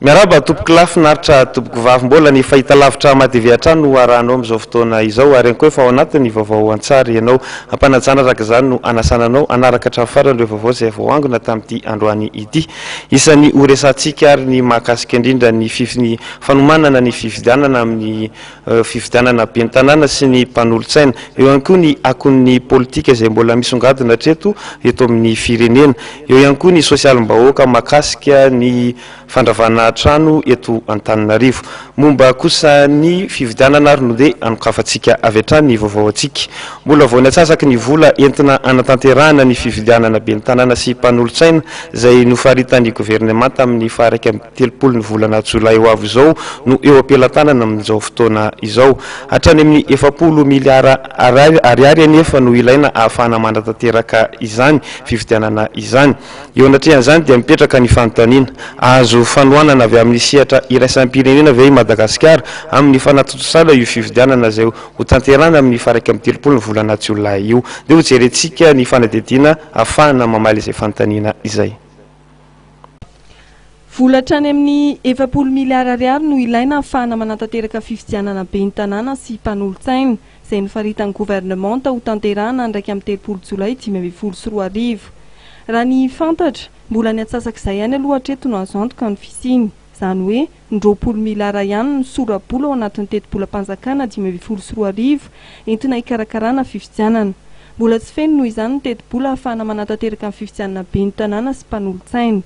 Miarahaba tompokolahy finaritra tompokovavy mbola ny fahitalavitra MATV hatrany no arahanao amin'izao fotoana izao ary ihany koa efa ao anatin'ny vaovao an-tsary ianao. Ampanajana araka izany no anasana anao hanaraka hatramin'ny farany ireo vaovao izay voaangona tamin'ity androany ity. Isan'ny ho resahantsika ary ny mahakasika indrindra ny ny fanomanana ny fifidianana amin'ny fifidianana ben'ny tanàna sy ny mpanolotsaina. Eo ihany koa ny akon'ny politika izay mbola misongadina hatreto eto amin'ny firenena. Eo ihany koa ny sosialim-bahoaka mahakasika ny fandravana trano eto Antananarivo. Momba kosa ny fifidianana ary no ndeha hanokafantsika avy hatrany ny vaovao antsika. Mbola vao ny antsasaky ny vola entina hanatanterahana ny fifidianana ben'ny tanàna sy mpanolotsaina izay nofaritan'ny governemanta amin'ny faha-31 ny volana jolay ho avy izao no eo am-pelatanana amin'izao fotoana izao. Hatrany amin'ny 40 miliara ariary anefa no ilaina ahafahana manatanteraka izany fifidianana izany. Eo anatrehan'izany dia mipetraka ny fanontaniana, ahazo fanohanana avy amin'ny sehatra iraisam-pirenena ve i Madagasikara amin'ny fanatontosana io fifidianana izay hotanterahina amin'ny faha-31 ny volana jolay io? Ndeha hojerentsika ny fanadihadiana ahafahana mamaly izay fanontaniana izay. Vola hatrany amin'ny 40 miliara ariary no ilaina ahafahana manatanteraka fifidianana ben'ny tanàna sy mpanolotsaina, izay nofaritan'ny governemanta hotanterahana ny 31 jolay 2015. Raha ny fantatra, mbola ny antsasak'izay ihany aloha hatreto no azo antoka ny fisiany, izany hoe ny 20 miliara ihany no sora-bola ao anatin'ny tetibolam-panjakana 2015 entina hikarakarana fifidianana. Mbola tsy feno noho izany ny tetibola ahafahana manatanteraka ny fifidianana ben'ny tanàna sy mpanolotsaina.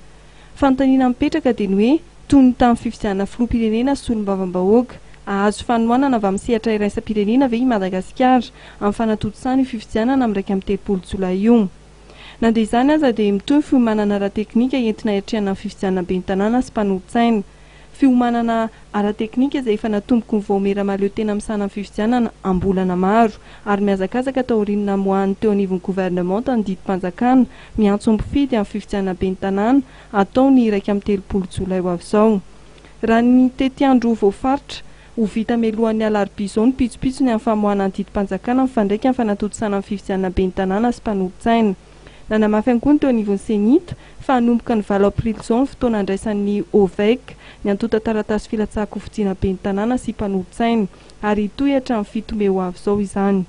Fanontaniana mipetraka dia ny hoe, toy ny tamin'ny fifidianana filoham-pirenena sy solombavambahoaka, hahazo fanohanana avy amin'ny sehatra iraisam-pirenena ve i Madagasikara amin'ny fanatontosana io fifidianana amin'ny 31 jolay io? Na dia izany aza dia mitohy ny fiomanana ara-teknika entina hiatrehana ny fifidianana ben'ny tanàna sy mpanolotsaina. Fiomanana ara-teknika izay efa natomboky ny vaomiera mahaleo tena misahana ny fifidianana am-bolana maro ary mihazakazaka taorian'ny namoahan'ny teo anivon'ny governemanta ny didim-panjakana miantso ny mpifidy amin'ny fifidianana ben'ny tanàna hatao ny 31 jolay ho avy izao. Raha ny tetiandro voafaritra, ho vita mialohan'ny alarobia izao ny pitsopitsony amin'ny famoahana ny didim-panjakana mifandraika amin'ny fanatontosana ny fifidianana ben'ny tanàna sy mpanolotsaina. Nanamafy ihany koa ny teo anivon'ny Cenit fa hanomboka ny valo aprily izao ny fotoana handraisan'ny OVEC ny antontan-taratasy filatsahan-kofidiana ben'ny tanàna sy mpanolotsaina ary hitohy hatramin'ny fito mey ho avy izao izany.